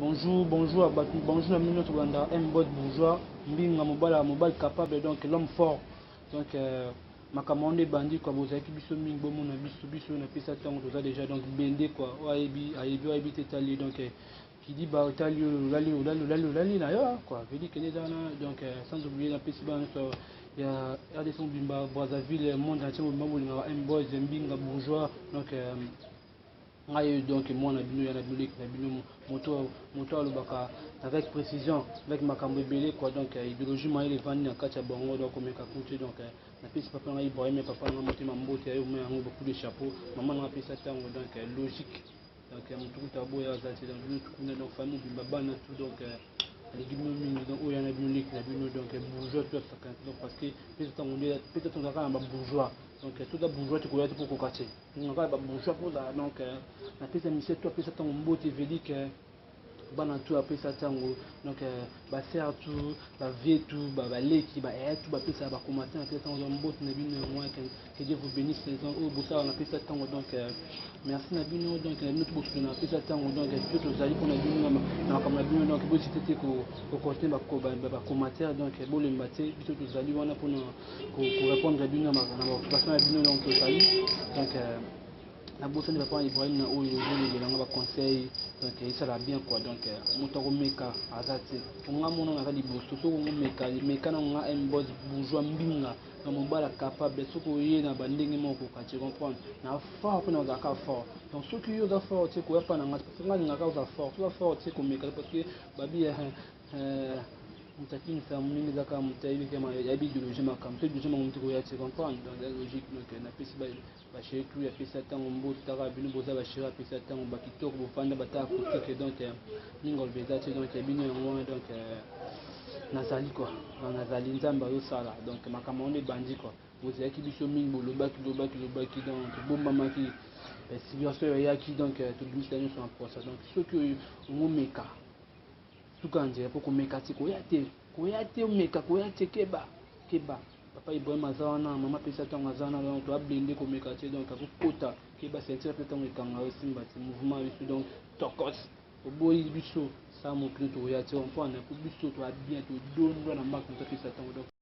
Bonjour, bonjour à bato, bonjour na bino nyonso kolanda Mbot Bourgeois Mbinga, mobala mobali capable, donc l'homme fort. Donc makambo wana ebandi quoi. Bozalaki biso mingi, bomona biso, biso napesa ntango toza déjà donc bende quoi. Oyo ayebi ayebi, oyo ayebi te etali. Donc kidiba otali oyo olali olali olali olali na yo quoi, vedi kende eza wana. Donc sans oublier, napesi bana nyonso ya RDC mobimba, Brazzaville, monde entier mobimba, bolingaka M Boys Mbinga Bourgeois. Donc ngai, donc mwana bino, ya na bino, leki na bino, moto moto alobaka avec précision, avec makambo ebele quoi. Donc idéologie mayele evandi na kati ya bango, donc komeka kutu. Donc napesi papa na ngai Ibrahim, papa na ngai motema, mbote ya yo ma yango, beaucoup de chapeau. Mama na ngai apesa ntango, donc logique. Donc motu kuta boya aza te. Donc bino tukuna, donc famille mobimba, bana tout, donc alingi bino mingi. Donc oyo ya na bino, leki na bino, donc bourgeois tout asakana. Donc parce que mpe ntango nde mpe tozalaka na babourgeois, donc toza bourgeois te, koya te mpo koka te, kaka babourgeois mpo. Donc napesa mise to apesa ntango mbote vedik bana tu apesa ntango, donc basœur tout, bavieux tout, baleki, baaya tout, bapesa bakomatin, apesa ntango mbote na bino yango. Que Dieu vous bénisse. Les oyo bosala, napesa ntango, donc merci na bino. Donc na bino to bosolo, napesa ntango. Donc biso tozali mpona bino na makambo na bino. Donc bosite te kocontinue bacommentaire, donc bolemba te, biso tozali wana mpona korépondre bino na baoccupation na bino. Donc tozali, donc nabosani papa Ibrahim na oyo ozolobelanga baconseil, donc esala bien quoi. Donc moto akomeka aza te, nga mona naza liboso. Soki ongomeka, meka na nga Mbos Bourgeois Mbinga na mobala capable. Soki oye na bandenge moko koka te comprendre na fort mpe na ozalaka fort. Donc soki yo oza fort te, koya mpa na nga, parce que nga alingaka oza fort. Soki oza fort te, komeka, parce que babi moto akimisa moninga eza kaka moto ayebi, ayebi idéologie makambo so idéologie makambo te, koya te comprendre. Donc eza logique. Donc napesi bachéri tout, apesa ntango mbote. Taka bino boza bachéri, apesa ntango bakitoko, bofanda bataka kotike. Donc mingi oloba eza te. Donc bino yango wana. Donc nazali quoi, nazali Nzambe azosala. Donc makambo wana ebandi quoi. Bozalaki biso mingi, bolobaki lobaki lobaki, donc tobombamaki, situation oyo eyaki, donc tobimisa nyonso na posa. Donc soki ongomeka, suka nzela mpo komeka te, koya te, koya te, omeka koya te, keba keba. Papa Ibrahim aza wana, mama apesa ntango aza wana, donc toablende komeka te. Donc akokota, keba, ceinture mpe ntango ekanga osimba te mouvement biso. Donc tokos oboyi biso sa mokili, tokoya te, comprendre po biso toa bien, todondwa na marke moto apesa ntango. Donc